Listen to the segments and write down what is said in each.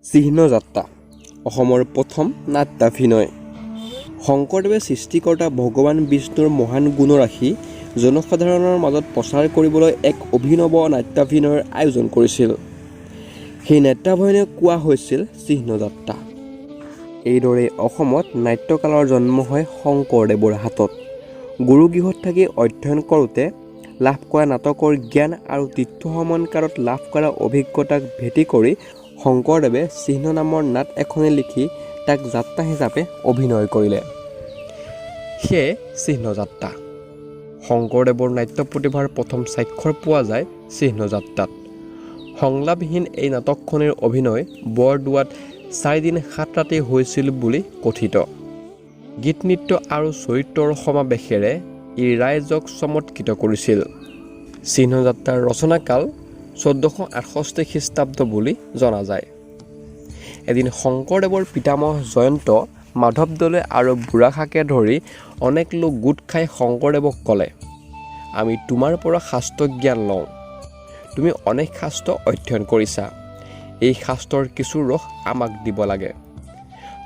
চিহ্নযাত্ৰা অসমৰ প্ৰথম নাট্যাভিনয়। শংকৰদেৱে সৃষ্টিকৰ্তা ভগৱান বিষ্ণুৰ মহান গুণৰাশি জনসাধাৰণৰ মাজত প্ৰচাৰ কৰিবলৈ এক অভিনৱ নাট্যাভিনয়ৰ আয়োজন কৰিছিল। সেই নাট্যাভিনয়ক কোৱা হৈছিল চিহ্নযাত্ৰা। এইদৰেই অসমত নাট্যকালৰ জন্ম হয় শংকৰদেৱৰ হাতত। গুৰুগৃহত থাকি অধ্যয়ন কৰোঁতে লাভ কৰা নাটকৰ জ্ঞান আৰু তীৰ্থ ভ্ৰমণ কালত লাভ কৰা অভিজ্ঞতাক ভেটি কৰি শংকৰদেৱে চিহ্ন নামৰ নাট এখনি লিখি তাক যাত্ৰা হিচাপে অভিনয় কৰিলে। সেয়ে চিহ্নযাত্ৰা। শংকৰদেৱৰ নাট্য প্ৰতিভাৰ প্ৰথম স্বাক্ষৰ পোৱা যায় চিহ্নযাত্ৰাত। সংলাপহীন এই নাটকখনিৰ অভিনয় বৰদোৱাত 4 দিন 7 ৰাতি হৈছিল বুলি কথিত। গীত, নৃত্য আৰু চৰিত্ৰৰ সমাৱেশেৰে ই ৰাইজক চমৎকৃত কৰিছিল। চিহ্নযাত্ৰাৰ ৰচনাকাল 1468 খ্ৰীষ্টাব্দ বুলি জনা যায়। এদিন শংকৰদেৱৰ পিতামহ জয়ন্ত মাধৱ দলৈ আৰু বুঢ়াখাকে ধৰি অনেক লোক গোট খাই শংকৰদেৱক ক'লে, "আমি তোমাৰ পৰা শাস্ত্ৰজ্ঞান লওঁ। তুমি অনেক শাস্ত্ৰ অধ্যয়ন কৰিছা। এই শাস্ত্ৰৰ কিছু ৰস আমাক দিব লাগে।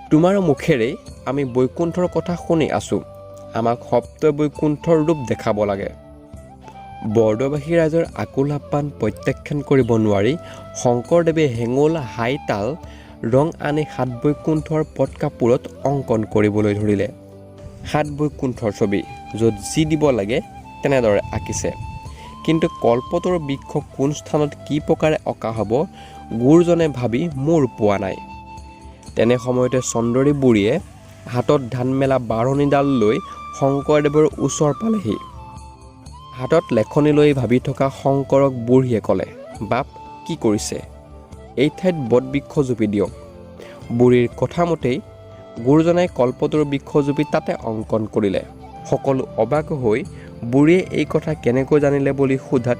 তোমাৰ মুখেৰেই আমি বৈকুণ্ঠৰ কথা শুনি আছোঁ। আমাক সপ্ত বৈকুণ্ঠৰ ৰূপ দেখাব লাগে।" বৰদোৱাবাসী ৰাইজৰ আকুল আহ্বান প্ৰত্যাখ্যান কৰিব নোৱাৰি শংকৰদেৱে হেঙুল হাইতাল ৰং আনি সাত বৈকুণ্ঠৰ পট কাপোৰত অংকন কৰিবলৈ ধৰিলে। সাত বৈকুণ্ঠৰ ছবি য'ত যি দিব লাগে তেনেদৰে আঁকিছে। কিন্তু কল্পতৰু বৃক্ষ কোন স্থানত কি প্ৰকাৰে অঁকা হ'ব, গুৰুজনে ভাবি মূৰ পোৱা নাই। তেনে সময়তে চন্দৰী বুঢ়ীয়ে হাতত ধান মেলা বাঢ়নীডাল লৈ শংকৰদেৱৰ ওচৰ পালেহি। হাতত লেখনি লৈ ভাবি থকা শংকৰক বুঢ়ীয়ে ক'লে, "বাপ, কি কৰিছে? এই ঠাইত বটবৃক্ষ জুপি দিয়ক।" বুঢ়ীৰ কথামতেই গুৰুজনাই কল্পতৰু বৃক্ষজুপি তাতে অংকন কৰিলে। সকলো অবাক হৈ বুঢ়ীয়ে এই কথা কেনেকৈ জানিলে বুলি সোধাত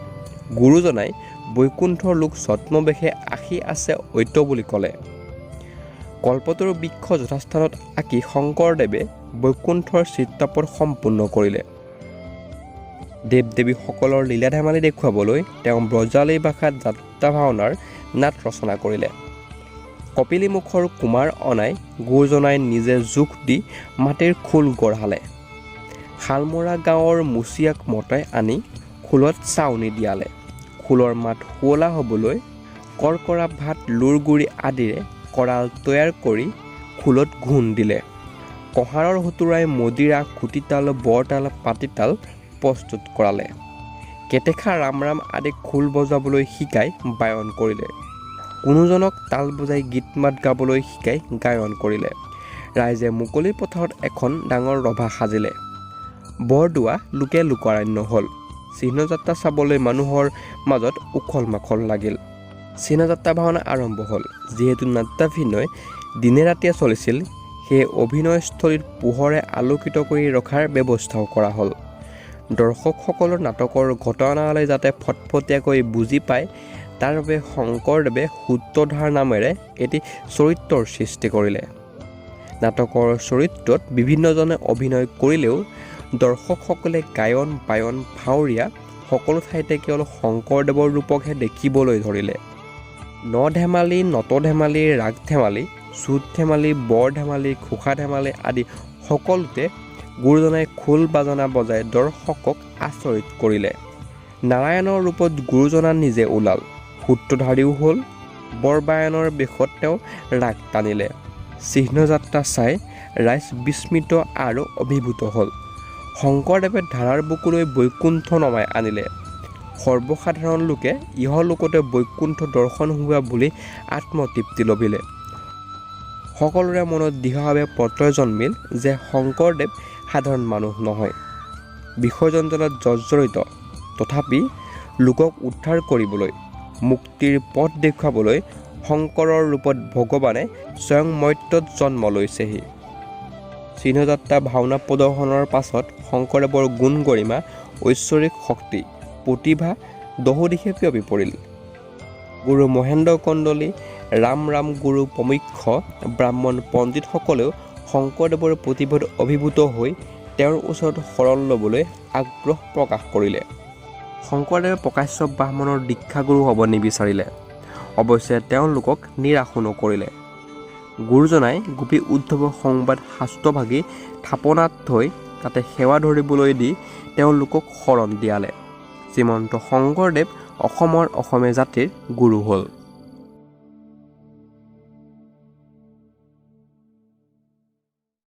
গুৰুজনাই বৈকুণ্ঠৰ লোক ছদ্মবেশে আসি আছে ঐত বুলি ক'লে। কল্পতৰু বৃক্ষ যথাস্থানত আঁকি শংকৰদেৱে বৈকুণ্ঠৰ চিত্ৰপট সম্পূৰ্ণ কৰিলে। দেৱ দেৱীসকলৰ লীলা ধেমালি দেখুৱাবলৈ তেওঁ ব্ৰজাৱলী ভাষাত যাত্ৰা ভাওনাৰ নাট ৰচনা কৰিলে। কপিলীমুখৰ কুমাৰ অনাই গুৰুজনাই নিজে জোখ দি মাটিৰ খোল গঢ়ালে। শালমৰা গাঁৱৰ মুচিয়াক মতাই আনি খোলত চাউনি দিয়ালে। খোলৰ মাত শুৱলা হ'বলৈ কৰ্কৰা ভাত, লোৰ গুড়ি আদিৰে কৰাল তৈয়াৰ কৰি খোলত ঘূণ দিলে। কঁহাৰৰ হতুৱাই মদিৰা, খুটিতাল, বৰতাল, পাতিতাল প্ৰস্তুত কৰালে। কেটেখা ৰাম ৰাম আদি খোল বজাবলৈ শিকাই বায়ন কৰিলে। কোনোজনক তাল বজাই গীত মাত গাবলৈ শিকাই গায়ন কৰিলে। ৰাইজে মুকলি পথাৰত এখন ডাঙৰ ৰভা সাজিলে। বৰদোৱা লোকে লোকাৰণ্য হ'ল। চিহ্নযাত্ৰা চাবলৈ মানুহৰ মাজত উখল মাখল লাগিল। চিহ্নযাত্ৰা ভাওনা আৰম্ভ হ'ল। যিহেতু নাট্যাভিনয় দিনে ৰাতিয়ে চলিছিল, সেয়ে অভিনয়স্থলীত পোহৰে আলোকিত কৰি ৰখাৰ ব্যৱস্থাও কৰা হ'ল। দৰ্শকসকলৰ নাটকৰ ঘটনাৱলী যাতে ফটফটীয়াকৈ বুজি পায়, তাৰ বাবে শংকৰদেৱে সূত্ৰধাৰ নামেৰে এটি চৰিত্ৰৰ সৃষ্টি কৰিলে। নাটকৰ চৰিত্ৰত বিভিন্নজনে অভিনয় কৰিলেও দৰ্শকসকলে গায়ন বায়ন ভাৱৰীয়া সকলো ঠাইতে কেৱল শংকৰদেৱৰ ৰূপকহে দেখিবলৈ ধৰিলে। ন ধেমালি, not ধেমালি, ৰাগ ধেমালি, চুট ধেমালি, বৰ ধেমালি, ঘোষা ধেমালি আদি সকলোতে গুৰুজনাই খোল বাজনা বজাই দৰ্শকক আচৰিত কৰিলে। নাৰায়ণৰ ৰূপত গুৰুজনা নিজে ওলাল। সূত্ৰধাৰীও হ'ল। বৰবায়নৰ বেশত তেওঁ ৰাগ টানিলে। চিহ্নযাত্ৰা চাই ৰাইজ বিস্মিত আৰু অভিভূত হ'ল। শংকৰদেৱে ধাৰাৰ বুকুলৈ বৈকুণ্ঠ নমাই আনিলে। সৰ্বসাধাৰণ লোকে ইহলোকতে বৈকুণ্ঠ দৰ্শন হোৱা বুলি আত্মতৃপ্তি লভিলে। সকলোৰে মনত দৃঢ়ভাৱে প্ৰত্যয় জন্মিল যে শংকৰদেৱ সাধাৰণ মানুহ নহয়। বিষয় জঞ্জালত জৰ্জৰিত, তথাপি লোকক উদ্ধাৰ কৰিবলৈ, মুক্তিৰ পথ দেখুৱাবলৈ শংকৰৰ ৰূপত ভগৱানে স্বয়ং মৰ্ত্যত জন্ম লৈছেহি। চিহ্নযাত্ৰা ভাওনা প্ৰদৰ্শনৰ পাছত শংকৰদেৱৰ গুণ গৰিমা, ঐশ্বৰিক শক্তি, প্ৰতিভা দহোদিশে বিয়পি পৰিল। গুৰু মহেন্দ্ৰ কন্দলী, ৰাম ৰাম গুৰু প্ৰমুখ্য ব্ৰাহ্মণ পণ্ডিতসকলেও শংকৰদেৱৰ প্ৰতিভাত অভিভূত হৈ তেওঁৰ ওচৰত শৰণ ল'বলৈ আগ্ৰহ প্ৰকাশ কৰিলে। শংকৰদেৱে প্ৰকাশ্য ব্ৰাহ্মণৰ দীক্ষাগুৰু হ'ব নিবিচাৰিলে। অৱশ্যে তেওঁলোকক নিৰাশো নকৰিলে। গুৰুজনাই গোপী উদ্ধৱৰ সংবাদ শাস্ত্ৰভাগি থাপনাত থৈ তাতে সেৱা ধৰিবলৈ দি তেওঁলোকক শৰণ দিয়ালে। শ্ৰীমন্ত শংকৰদেৱ অসমৰ অসমীয়া জাতিৰ গুৰু হ'ল।